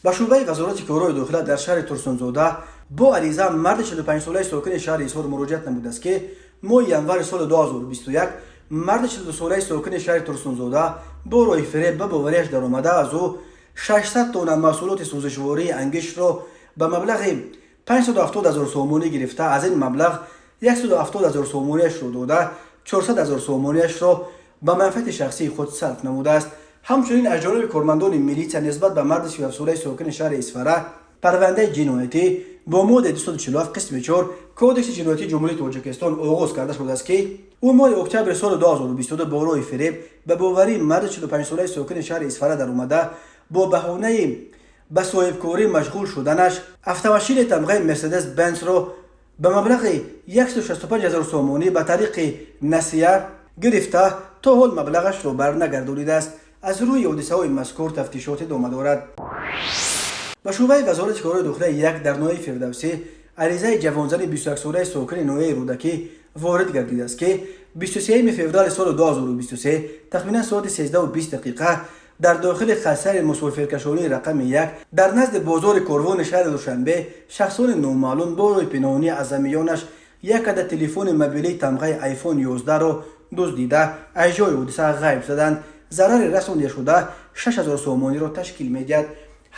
Ба шӯъбаи Вазорати корҳои дохила дар шаҳри Турсунзода бо ариза марди 45-солаи сокини шаҳри Ҳисор муроҷиат намудааст, ки моҳи январи соли 2021 марди 42-солаи сокини шаҳри Турсунзода бо роҳи фиреб ба бовариаш даромада, аз ӯ 600 тонна маҳсулоти сӯзишвории ангиштро ба маблағи 570 ҳазор сомонӣ гирифта, аз ин маблағ 170 ҳазор сомониашро дода, 400 ҳазор сомониашро ба манфиати шахсии худ сарф намудааст. Ҳамчунин аз ҷониби кормандони милитсия нисбат ба марди 37-солаи сокини шаҳри Исфара парвандаи ҷиноятӣ бо моддаи 247 қисми 4 Кодекси ҷиноятии Ҷумҳурии Тоҷикистон оғоз карда шудааст, ки ӯ моҳи октябри соли 2022 бо роҳи фиреб ба боварии марди 45-солаи сокини шаҳри Исфара даромада, бо баҳонаи ба соҳибкорӣ машғул шуданаш автомошини тамғаи Мерседес Бенсро ба маблағи 165 ҳазор сомонӣ ба тариқи насия гирифта, то ҳол маблағашро барнагардонидааст. Аз рӯи ҳодисаҳои мазкур тафтишот идома дорад. Ба шӯъбаи Вазорати корҳои дохилаи як дар ноҳияи Фирдавсӣ аризаи ҷавонзани 21-солаи сокини ноҳияи Рӯдакӣ ворид гардидааст, ки 23 феврали соли 2023 тахминан соати 13:20 дақиқа дар дохили хатсайри мусофиркашонии рақами 1 дар назди бозори Корвони шаҳри Душанбе шахсони номаълум бо роҳи пинҳонӣ аз ҳамиёнаш як адад телефони мобилии тамғаи Айфон 11-ро дуздида, аз ҷои ҳодиса ғайб заданд. Зарари расондашуда 6000 сомониро ташкил медиҳад.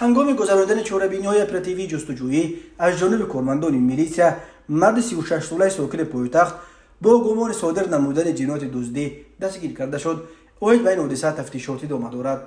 Ҳангоми гузаронидани чорабиниҳои оперативии ҷустуҷӯӣ аз ҷониби кормандони милитсия марди 36-солаи сокини пойтахт бо гумони содир намудани ҷинояти дуздӣ дастгир карда шуд. Оид ба ин ҳодиса тафтишот идома дорад.